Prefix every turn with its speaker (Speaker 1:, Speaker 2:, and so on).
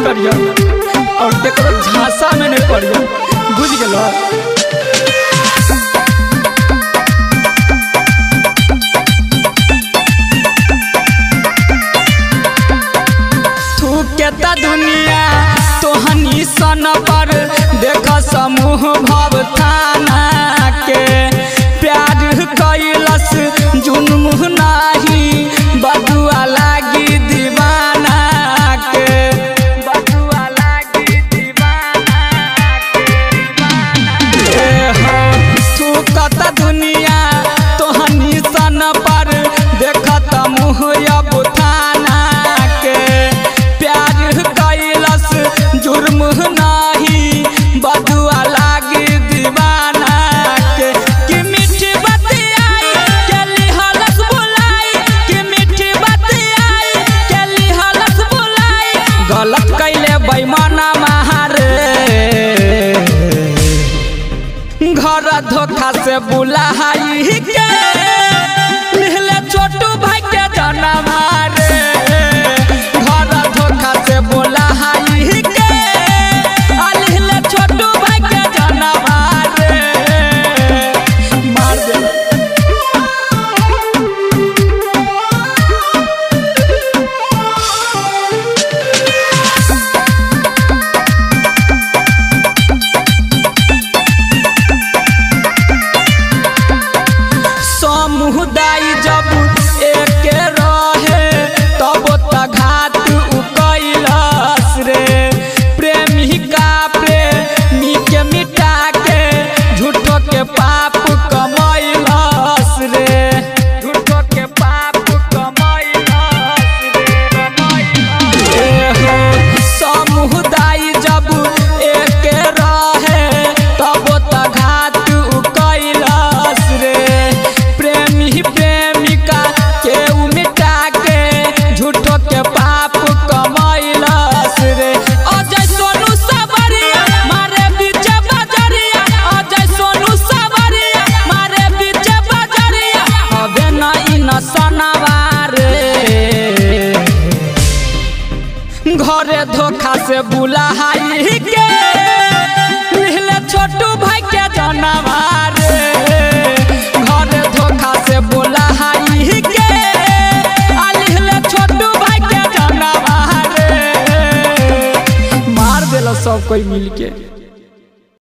Speaker 1: करियो और केकरो झांसा में नहीं पड़ियो, बुझ गेलो। थूकेता दुनिया तोहनी सन पर देख समूह भव थाना के प्यार कैलस जुनम नाही बदुआ लागी दीवाना के, बदुआ लागी दीवाना के। थूकता दुनिया तोहनी सन पर देखत मुँह अब थाना के प्यार कैलस जुर्म नाही बदुआ लागी दीवाना के। कि मीठी बतियाई के लिहलस बुलाई, कि मीठी बतियाई के लिहलस बुलाई, गलत कैले बेईमाना मारे घर धोखा से बुलाई के लिहले छोटू भाई के जनम रे। घर धोखा से बुलाई के लिहले छोटू भाई के जनम रे। मार दे। समुदाय जब एके रहे तब त घात कैलस रे, प्रेमिका प्रेमी के मिटा के झूठो के पाप कमैलस रे, झूठो के पाप कमैलस रे। समुदाय जब एके रहे तब त घात कैलस रे, प्रेमी प्रेमिका के मिटा के झूठो के पाप कमैलस रे। अजय सोनू सवरिया मारे बीच बजरिया, अजय सोनू सवरिया मारे बीच बजरिया, हवे नहीं नसनवा रे घरे धोखा से बुलाई के लिहले छोटू भाई के जनवा रे। घरे धोखा से बुलाई के लिहले छोटू भाई के जनवा रे। मार देला सब कोई मिलके।